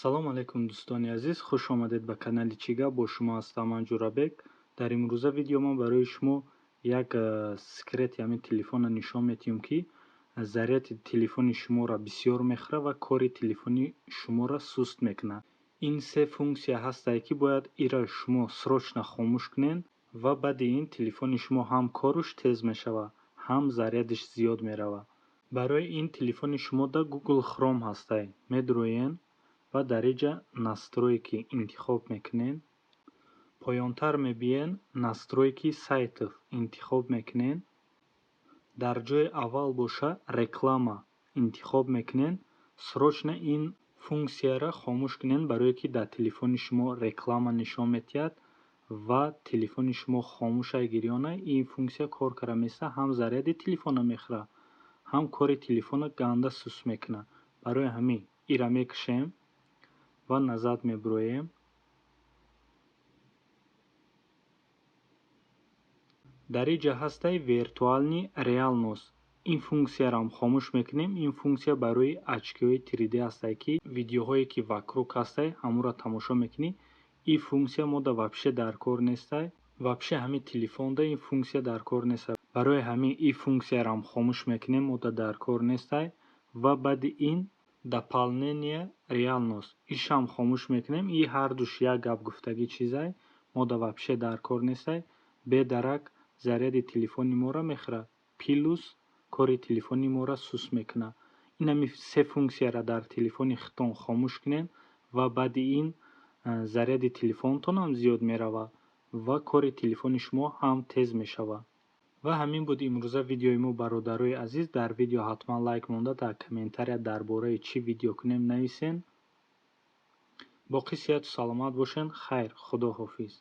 Салом алейкум, дӯстони азиз, хуш омадед ба канали «Чӣ гап?». Бо шумо ҳастам ман, Ҷӯрабек. Дар имрӯза видео ман барои шумо як секрети ҳамин телефонро нишон медиҳем, ки заряди телефони шуморо бисёр мехӯрад ва кори телефони шуморо суст мекунад. Ин се функсия ҳастае, ки бояд ира шумо срочно хомӯш кунед ва баъди ин телефони шумо ҳам коруш тез мешавад, ҳам зарядиш зиёд меравад. Барои ин телефони шумо да Google Chrome ҳастай, медуроен ва дар инҷа «Настройки» интихоб мекунед, поёнтар мебиен, «Настройки сайтов» интихоб мекунед, дар ҷои аввал боша «Реклама» интихоб мекунед. Срочно ин функсияро хомӯш кунед, барое ки дар телефони шумо реклама нишон медиҳад ва телефони шумо хомӯшай, гирёнай, ин функсия кор карда меистад, ҳам заряди телефонро мехӯрад, ҳам кори телефонро ганда суст мекунад. Барои ҳамин ира мекушем ва назад мебуроем. Дар инҷа ҳастай «Виртуальный реальность», ин функсияро хомӯш мекунем. Ин функсия барои очкиҳои 3D ҳастай, ки видеоҳое ки вокруг ҳастай, ҳамонро тамошо мекунӣ. Ин функсия мода вообще дар кор нестай, вообще ҳамин телефонда ин функсия дар кор нестай. Барои ҳамин ин функсияро хомӯш мекунем, мода дар кор нестай. Ва баъди ин «Дополнение реальность», ишам хомӯш мекунем. И ҳардуш як гап гуфтагӣ чизай, мода вообще дар кор нестай, бедарак заряди телефони моро мехӯрад, плюс кори телефони моро суст мекунад. Инами се функсияро дар телефони худтон хомӯш кунед ва баъди ин заряди телефонтонам зиёд меравад ва кори телефони шумо ҳам тез мешавад. Ва ҳамин буд имрӯза видеои мо, бародарои азиз. Дар видео ҳатман лайк монда, дар комментария дар бораи чӣ видео кунем нависен. Боқӣ сиҳату саломат бошед. Хайр, худо ҳофиз.